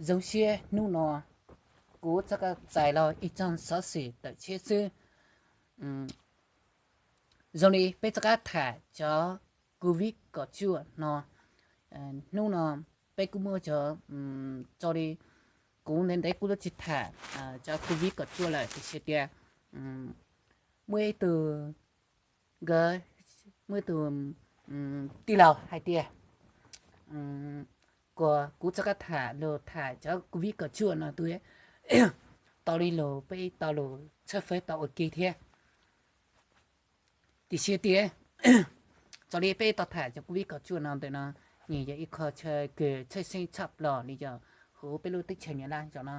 Zoo siab hnub no kuv txoj kab txais los ib txog xov xwm tawm tshiab xwb. Zoo li peb txoj kab tham cov Covid kaum cuaj no, hnub no peb kuj muaj cov, txog li kuv ntev ntev kuj tsis tham cov Covid kaum cuaj lawm tiam sis tias muaj ib tug, nkawd, muaj ib tug tij laug hais tias kuas kuv txoj kab tham lus tham cov Covid kaum cuaj no tus, tau li lus peb tau lus tshawb fawb tau ua ke thiab. Tiam sis tias txog li peb tau tham cov Covid kaum cuaj no ntawm no, nws yog ib qho chaw kws tshwj xeeb tshaj plaws li yog huv peb lub teb chaws Nyab Laj zaum no.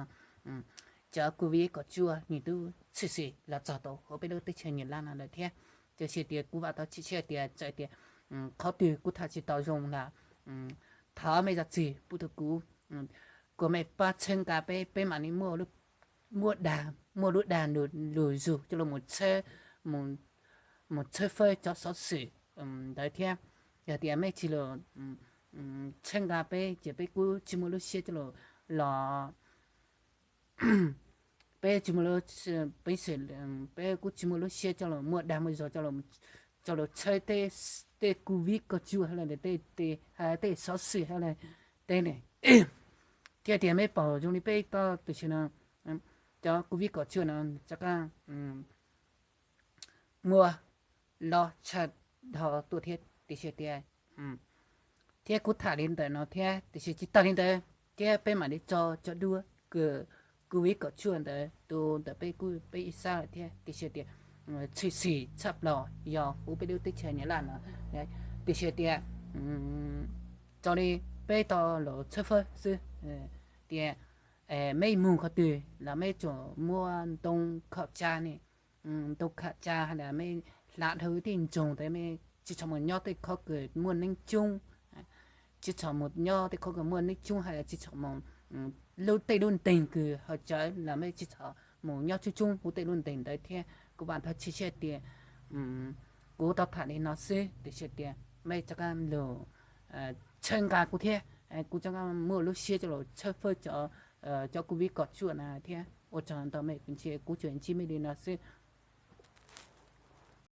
Cov Covid kaum cuaj nws twb tshwm sim los txog tau huv peb lub teb chaws Nyab Laj no lawm thiab. Tiam sis tias kuv vam thov tshwj xeeb tias txawm tias qhov twg kuv tham tsis tau zoo los thov mej zam txim pub rau kuv, kuas mej pab txhawb nqa peb, peb mam li muaj dag, muaj lub dag lug zug coj los mus tshawb fawb cov xov xwm ntawd thiab. Yog tias mej tsis los txhawb nqa peb ces peb kuj tsis muaj lub siab coj los, peb tsis muaj lub, peb, peb kuj tsis muaj lub siab coj los muaj dag muaj zog coj los tshawb tej Covid kaum cuaj hab tej xov xwm hab tej ne. Thiab tias mej pom zoo li peb toj tam sim no cov Covid kaum cuaj no rov qab muaj loj tshaj dhau tuaj thiab tiam sis tias, thiab kuv tham li ntawm no thiab tiam sis tsis tas li ntawd thiab peb mam li tso cov duab kws Covid kaum cuaj ntawd tus ntawm peb kuj peb ib sab lawm thiab tiam sis tias tshwm sim tshaj plaws yog huv peb lub teb chaws Nyab Laj no. Tiam sis tias txog li peb tau los tshawb fawb xwb tias mej mus qhov twg los mej tsuas muaj ntoo kham tsa ne, ntoo kham tsa hab mej hla dhau tej ntsoog ntawd, mej tsis txhob mus nyob tej qhov kws muaj neeg coob, tsis txhob mus nyob tej qhov kws muaj neeg coob hab tsis txhob mus lub tej lub nteeg kws hais tsawv los mej tsis txhob mus nyob coob coob huv tej lub nteeg ntawd thiab. Kuv vam thov tshwj xeeb tias kuv tau tham li no xwb tiam sis tias mej rov qab los txhawb nqa kuv thiab, kuv rov qab muaj lub siab coj los tshawb fawb cov Covid kaum cuaj na thiab. Ua tsaug ntau mej, kuv tsuas ntsib mej li no xwb.